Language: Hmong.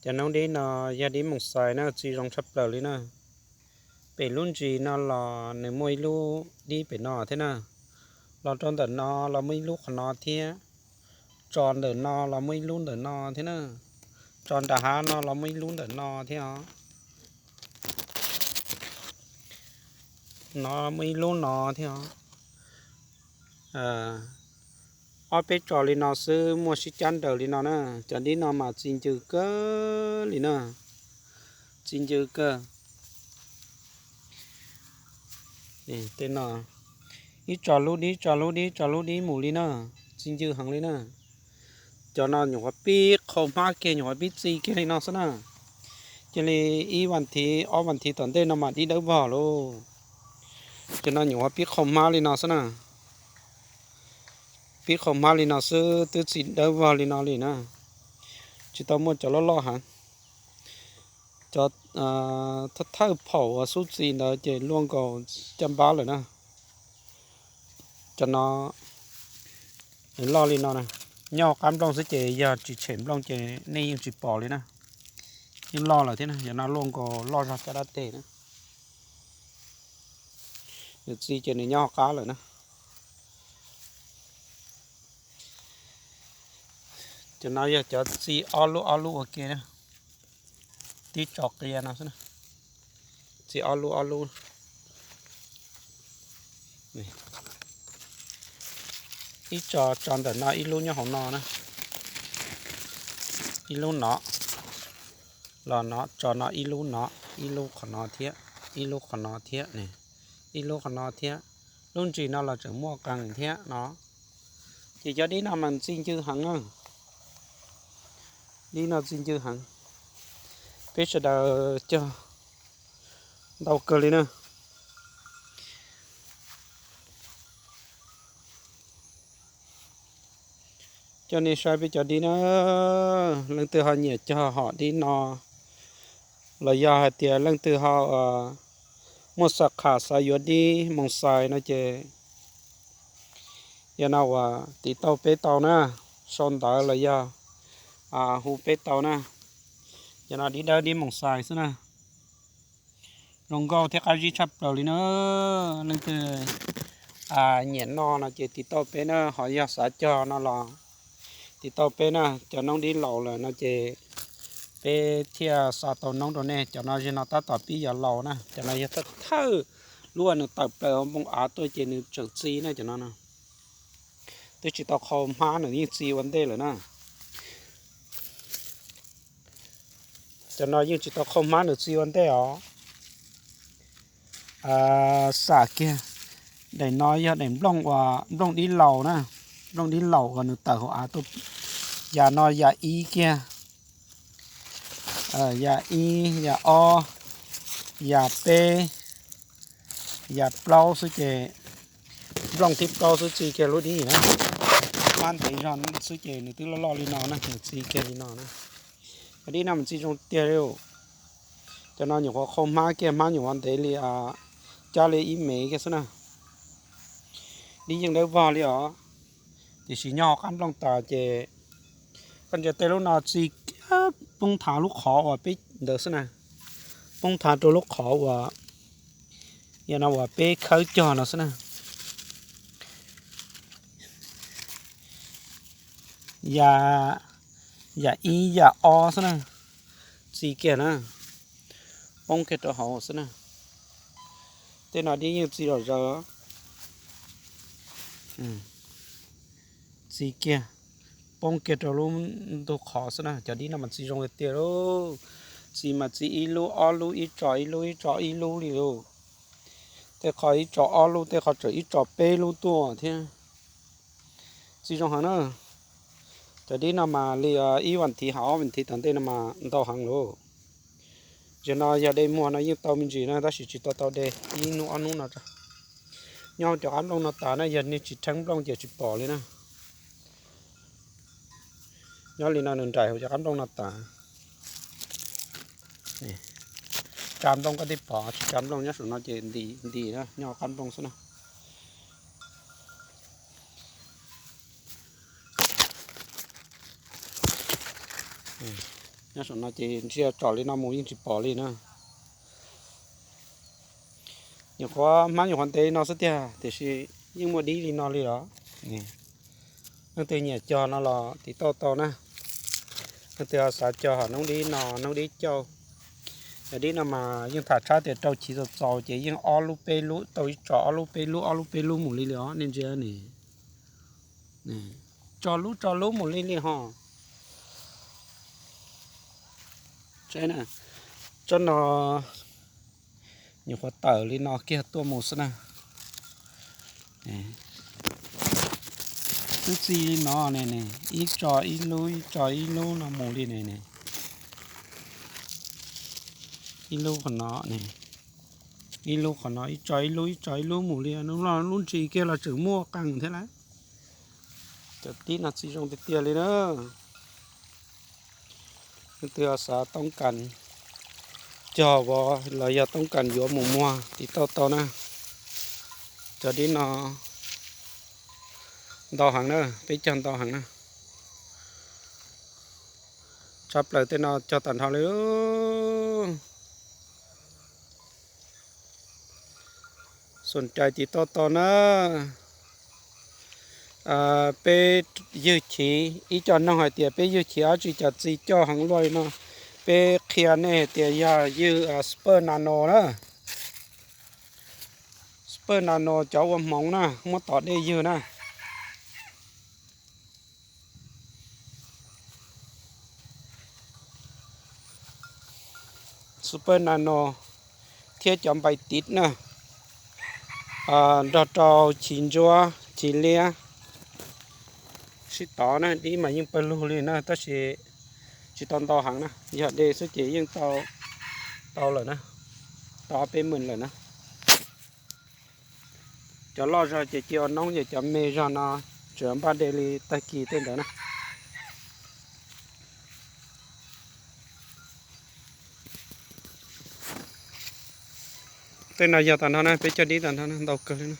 Cov noob dib no yog dib moos xais na, txi zoo tshaj plaws li na. Pem lub ntsis no los nws muaj ib lub dib pem no thiab na. Los rau ntawm no los muaj ib lub qhov no thiab. Tso ntawm no los muaj ib lub ntawm no thiab na. Tso nram hav no los muaj ib lub ntawm no thiab os. No muaj ib lub no thiab os. Ob peb tso li no xwb muaj sib cab nraws li no na. Cov dib no mas txi ncw kawg li na. Txi ncw kawg. Ib tso lub dib, tso lub dib, tso lub dib mus li na. Txi ncw heev li na. Cov no nyuam qhuav pib qhau hmab kiag, nyuam qhuav pib txi kiag li no xwb na. Cia li ib vas thiv ob vas thiv tom ntej no mas dib dawb vog lauj. Cov no nyuam qhuav pib qhau hmab li no xwb na. Pib qhau hmab li no xwb twb txi dawb vog li no li na. Tsis tau muaj cov loj loj heev. Cov thawj phaum uas xub txi ntawd ces luaj nkaus caj npab lawm na. Cov no loj li no na. Nyob hauv qab nplooj xwb ces yog tsis tshem nplooj ces nej yeej tsis pom li na. Yeej loj lawm thiab na, cov no luaj nkaus loj zog caj dab teg na. Nws txi ces nws nyob hauv qab lawm na. Cov no yog cov txi ob lub ob lub ua ke na. Tib tso qia no xwb na. Txi ob lub ob lub. Ib tso tso ntawm no ib lub nyob hauv no na. Ib lub no los no tso no ib lub no, ib lub qhov no thiab, ib lub qhov no thiab, ib lub qhov no thiab. Lub ntsis no los tseem muaj qee thiab no. Ces cov dib no mas txi ncw heev na. Dib no txi ncw heev. Peb sawv daws cog ntau kawg li na. Coj nej saib peb cov dib na, leej twg ho nyiam cog hom dib no los yog hais tias leej twg ho muaj xav kham xav yuav dib moos xais no ces yog no uas tiv tauj peb tau na, sau ntawv los yog hu peb tau na. Yog no dib dawb dib moos xais xwb na. Zoo nkauj thiab qab zib tshaj plaws li na. Leej twg nyiam noj no ces tiv tauj peb na, ho yog xav cog no los tiv tauj peb na. Cov noob dib laus lawm no ces peb thiaj xa tau noob rau nej. Cov no zig no tab tom pib yuav laus na, cov no yog thawj thawj lub uas nws tawm plaws hauv npoo av tuaj ces nws tseem txi na cov no. Twb tsis tau qhau hmab nws yeej txi ua ntej lawm na. Cov no yeej tsis tau qhau hmab nws txi ua ntej os. Xam kiag, daim no yog daim nplooj uas nplooj dib laus na, nplooj dib laus uas nws tawm hauv av tuaj. Yam no yam ib kiag, yam ib, yam ob, yam peb, yam plaub xwb ces, nplooj thib plaub xwb txi kiag lub dib na. Hmab ntev zog xwb ces nws twb loj loj li no na, nws txi kiag li no na. Cov dib no mas txi zoo tiag li. Cov no nyuam qhuav qhau hmab kiag, hmab nyuam qhuav ntev li, cab li ib mev kiag xwb na. Dib yeej dawb vog li os. Tiam sis nyob hauv qab nplooj tas ces koj ntsia tej lub no txi kiag poob thav lub qhov uas peb ntawd xwb na. Poob thav rau lub qhov uas yog no uas peb khawb cog no xwb na. Yam, yam ib yam ob xwb na, txi kiag na, poob kiag rau hauv xwb na. Tej no dib yeej txi zom zaws, txi kiag, poob kiag rau lub ntug qhov xwb na. Cov dib no mas txi zoo li tiag lauj. Txi mas txi ib lub ob lub, ib tso ib lub, ib tso ib lub li lauj. Tej qho ib tso ob lub, tej qho tseem ib tso peb lub tuaj thiab. Txi zoo heev na. Cov dib no mas li ib vas thiv hos ob vas thiv tom ntej no mas ntau heev lauj. Zaum no yog de muag no yeej tau me ntsis na, tab sis tsis tau tau de ib hnub ob hnub no. Nyob cov qab nplooj no tas na, yog nej tsis rheeb nplooj ces tsis pom li na. Nyob li no nws nraim hauv cov qab nplooj no tas. Tsa nplooj koj thiaj pom, tsis tsa nplooj nyob saum no ces nti nti na, nyob qab nplooj xwb na. Nyob saum no ces ntsia tsom li no mus yeej tsis pom li na. Nyuam qhuav hmab nyuam qhuav ntev li no xwb tiag tiam sis yeej muaj dib li no li los. Leej twg nyiam cog no los tiv tauj tau na. Leej twg ho xav cog hom noob dib no, noob dib cauj. Cov dib no mas yeej tham tshab tias rau chiv txaus txaus ces yeej ob lub peb lub, tau ib tso ob lub peb lub, ob lub peb lub mus li li os nej ntsia ne. Tso lub tso lub mus li li ho. Tsob no nyuam qhuav tawm li no kiag tuaj mus xwb na. Twb txi li no ne, ib tso ib lub, ib tso ib lub no mus li ne. Ib lub qhov no, ib lub qhov no, ib tso ib lub, ib tso ib lub mus li. Lub ntsis kiag los tseem muaj qees thiab lawm. Cov dib no txi zoo tiag tiag li na. Leej twg xav toob kas cog vov los yog toob kas yuav mus muag tiv tauj tau na. Cov dib no ntau heev na, peb cog ntau heev na. Tshaj plaws tej no cog tag nrho li. Xom cai tiv tauj tau na. Peb ywg chiv, ib co noog hais tias peb ywg chiv dab tsi cas txi coj heev luaj li no. Peb qhia nej hais tias yog ywg Super Nano na. Super Nano cov ua hmoov na, muab tom dej ywg na. Super Nano thiab cov npai tiv na, nrog rau chiv ntsuab chiv liab. Sib tov na, dib mas yeej pawg lug li na tab sis tsis tau ntau heev na, yog de xwb ces yeej tau, tau lawm na, tau ob peb hmos lawm na. Cov loj zog ces cia ua noob, ces cov me zog no tsuas npaj de li tag kis tej ntawd na. Tej no yog tag nrho na, peb coj dib tag nrho na, ntau kawg li na.